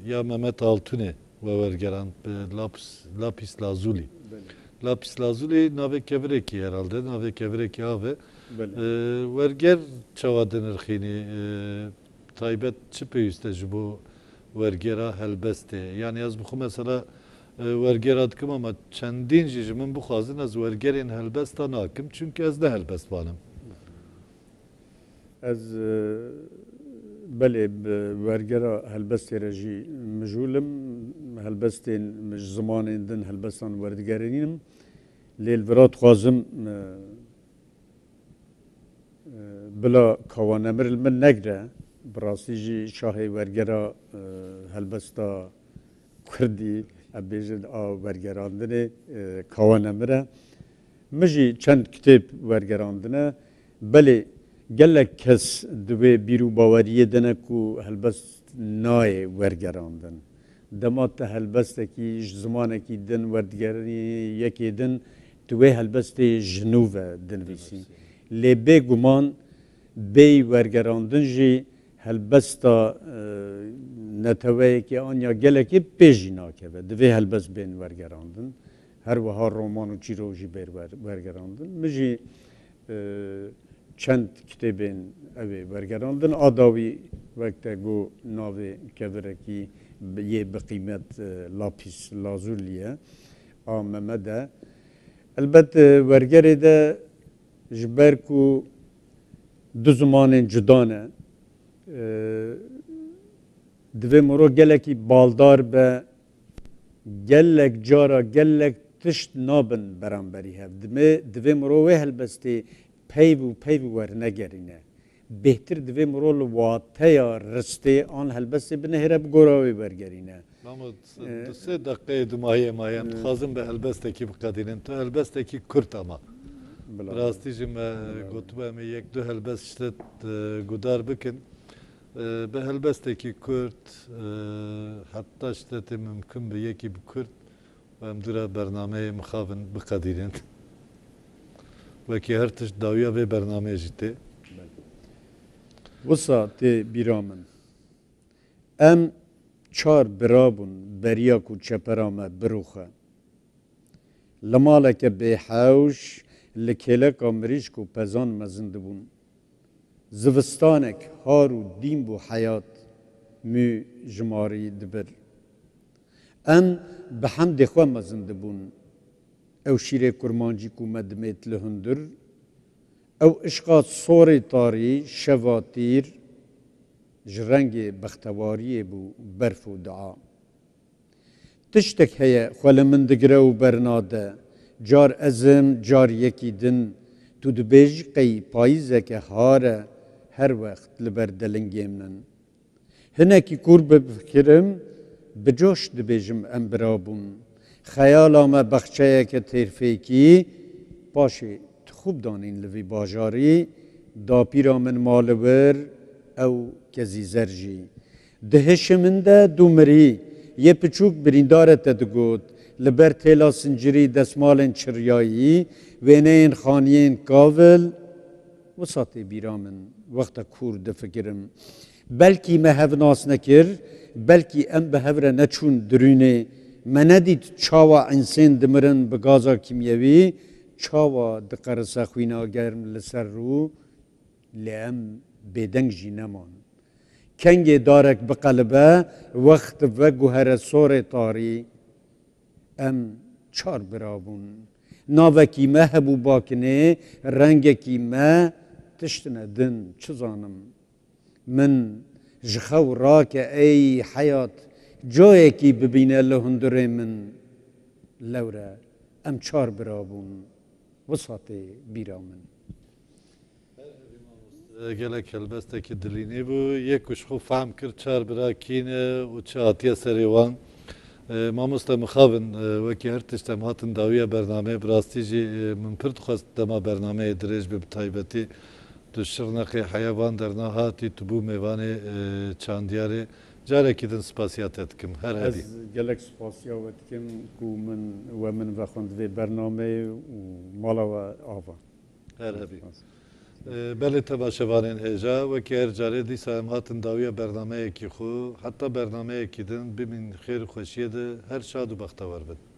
e, ya Mehmet Altûnê we wergerand bi Lapis, Lapis Lazuli. Belê. Lapis Lazuli navê kevirekî herhalde, navê kevirekî av e. Belê. E, werger çawa dinirxînî, e, taybet çi pêwîst e ji bo wergera helbestê? Yanî ez bi xwe mesela, e, wergera dikim ama çendîn jî ji min bixwazin ez wergerên helbesta nakim, çunke ez ne helbestvan im. Ez, e, belê bi wergera helbestê re jî mijûl im. Helbestên ji zimanên din helbestan werdigerînim. Lê li vira dixwazim, e, e, bila Kawa Nemir li min negre. Bi rastî jî şahê wergera, e, helbesta kurdî, em bêjin a wergerandinê, e, Kawa Nemir e. Min jî çend kitêb wergerandine. Belê gelek kes di wê bîr û baweriyê de ne ku helbest nayê wergerandin. Dema te helbestekî ji zimanekî din werdigerî yekê din, tu wê helbestê ji nû ve dinivîsî. Lê bêguman bêyî wergerandin jî helbesta, e, neteweyekê an ya gelekê pê jî nakeve. Divê helbest bên wergerandin. Her wiha roman û çîrok jî bêr wer-, wergerandin. Min jî, e, çend kitêbên ew ê wergerandin. A dawî wek te got navê kevirekî bi-, yê bi qîmet, e, Lapis Lazuli ye. A Mehmed e. Elbet, e, wergerê de ji ber ku du zimanên cuda ne, e, divê miro gelekî baldar be, gelek cara gelek tişt nabin beramberî hev. Dimê, divê miro wê helbestê peyv û peyv wernegerîne. Bêhtir divê miro li wateya ristê an helbestê binihêre bi gora wê wergerîne. Mamo, Ee, du sê deqeyê dumahiyê maye em ee, dixwazin bi helbestekî biqedînin. Tu helbestekî kurt ama. Bila. Bi rastî jî me Bila. Gotibe em ê yek du helbest ştet, e, guhdar bikin. E, bi helbestekî kurt, e, heta ştetê mimkun bi yekî bi kurt û em dûra bernameyê mixabin biqedînin. Wekî her tişt dawiya vê bernameyê jî tê. Wisa tê bîra min. Em çar bira bûn beriya ku çepera me birûxe. Li maleke bêhewş, li kêleka mirîşk û pezan mezin dibûn. Zivistanek har û dîn bû heyat, mû ji marî dibir. Em bi hemdê xwe mezin dibûn. Ew şîrê kurmancî ku me dimêt li hundir, ew işqa sorê tarî, şeva tîr, ji rengê bextewariyê bû, berf û dua. Tiştek heye xwe li min digire û bernade, car ez im, car yekî din. Tu dibêjî qey payîzeke har e, her wext li ber delingê min. Hinekî kûr bifikirim, bi coş dibêjim em bira bûn. Xeyala me baxçeyeke têrfêkî, paşê tu xûb danîn li vî bajarî, dapîra min ma li wir, ew kezîzer jî. Di hişê min de du mirî, yê piçûk birîndar e te digot, li ber têla sincirî destmalên çiryayî, wêneyên xaniyên kavil, wisa tê bîra min, wexta kûr difikirim. Belkî me hev nas nekir, belkî em bi hev re neçûn dirûnê. Me nedît çawa însên dimirin bi gaza kîmyewî, çawa diqerise xwîna germ li ser rû, lê em bêdeng jî neman. Kengê darek biqelibe, wext veguhere sorê tarî. Em çar bira bûn. Navekî me hebû bakinê, rengekî me tiştine din, çi zanim. Min ji xew rake ey heyat, coyekî bibîne li hundirê min. Lewre em çar bira bûn. Wisa tê bîra min. Gelek helbestekî dilînî bû. Yê ku ji xwe fehm kir çar bira kî ne û çi hatiye serê wan. E, mamoste mixabin, e, wekî her tişt em hatin dawiya bernameyê, bi rastî jî, e, min pir dixwest dema bernameyê dirêj be, bi taybetî tu Şirnexê heya van derna hatî, tu bû mêvanê, e, Çandiyarê. Carekî din spasiya te dikim. Her hebî. Ez gelek spasiya we dikim ku min, we min vexwend vê bernameyê û mala we ava. Her hebî. Spas. E, belê temaşevanên hêja, wekî her carê dîsa em hatin dawiya bernameyekî xwe, heta bernameyekî din bimîn xêr û xweşiyê de, her şad û bextewar bin.